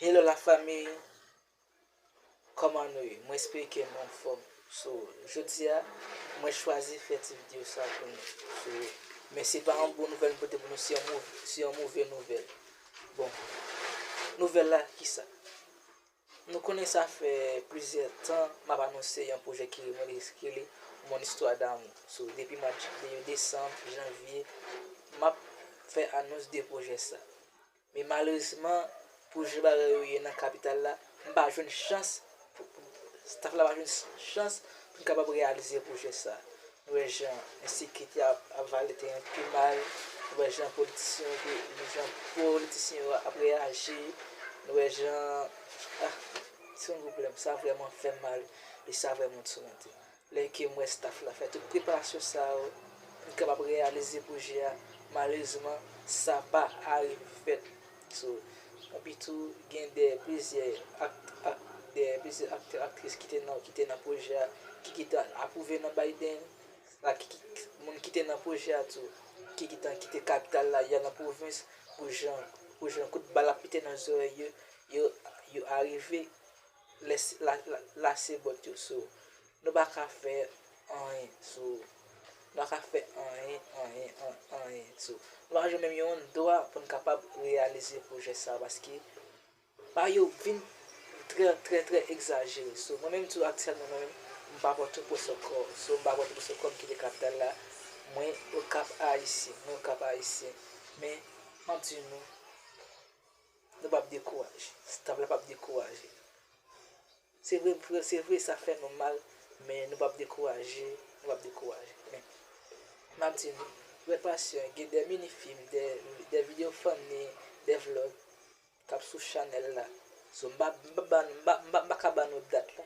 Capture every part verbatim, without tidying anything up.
Hello la famille, kòman nou ye? Mwen espere ke nou anfòm. So, jodi a, mwen chwazi fè ti videyo sa pou nou. So, men se pa yon bon nouvèl m pote pou nou, se yon mov-, se yon move nouvèl. Bon, nouvèl la, kisa? Nou konnen sa fè plizyè tan m ap anonse yon pwojè ki rele, ki rele Mon Histoire d'amour. So, depi mwa de, de desanm, janvye, m ap fè anons de pwojè sa. Men malerezman, pou jan bagay yo ye nan kapital la, m pa jwenn chans, pou, pou, staff la pa jwenn chans pou n kapab reyalize pwojè sa. Nou wè jan ensekirite ap, ap vale teren pi mal, nou wè jan politisyen yo, nou jan politisyen yo ap reyaji, nou wè jan, ah, se yon pwoblèm, sa vrèman fè m mal, e sa vrèman toumante m. Lè ke m wè staff la fè tout preparasyon sa yo pou n kapab reyalize pwojè a, malerezman, sa pa arive fèt. So, epi tou, gen de plizyè ak, ak, de plizyè aktè, aktris ki te nan, ki te nan pwojè a, ki gentan apwouve nan Biden, la, ki, ki, moun ki te nan pwojè a tou, ki gentan kite kapital la, y al nan pwovens, pou jan, pou jan kout bal ap pete nan zòrèy yo, yo, yo arive lase, la, la, lase bòt yo. So, nou pa ka fè anyen. So, nou pa ka fè anyen, anyen, an-, anyen. So, nou pa jwenn menm yon dwa pou n kapab reyalize pwojè sa, paske bagay yo vin trè, trè, trè egzajere. So, mwen menm tou aktyèlman, mwen menm, m pa Pòtoprens ankò. So, m pa Pòtoprens ankò, m kite kapital la. Mwen Okap Ayisyen, mwen Okap Ayisyen. Men, m ap di nou, nou p ap dekouraje. Staff la p ap dekouraje. Se vre, se vre, sa fè nou mal, men nou p ap dekouraje, nou p ap dekouraje. Men, m ap di nou, rete pasyan, gen de mini fim, de, de videyo funny, de vlog k ap sou chanèl la. So, m pa, m pa, m pa, m pa, m pa ka ba nou dat la,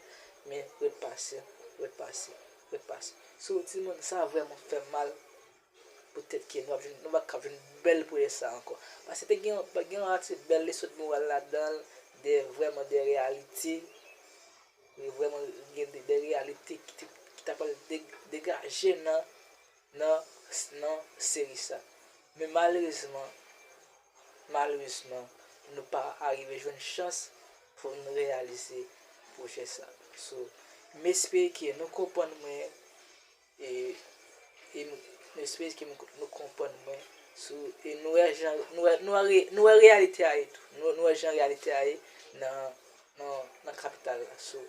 men rete pasyan, rete pasyan, rete pasyan. So, timoun, sa vrèman fè m mal. Poutèt ke nou ap jwenn, nou pa ka jwenn bèl pwojè sa ankò. Paske te gen, gen yon atis bèl leson de moral ladan l, de vrèman de reyalite, vrèman gen de, de reyalite ki te, ki ta pral de-, degaje nan, nan, nan seri sa. Men malerezman, malerezman, nou pa arive jwenn chans pou nou reyalize pwojè sa. So, m espere ke nou konprann mwen, e, e m, m espere ke m, nou konprann mwen. So, e nou wè jan, nou wè, nou wè re-, nou wè reyalite a ye tou. Nou, nou wè jan reyalite a ye nan, nan, nan kapital la. So,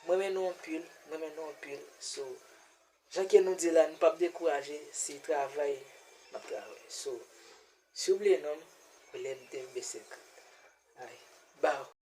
m renmen nou anpil, m renmen nou anpil. So, jan ke nou di la, nou p ap dekouraje, se travay n ap travay. So, si w vle non m, rele m Dave B senk.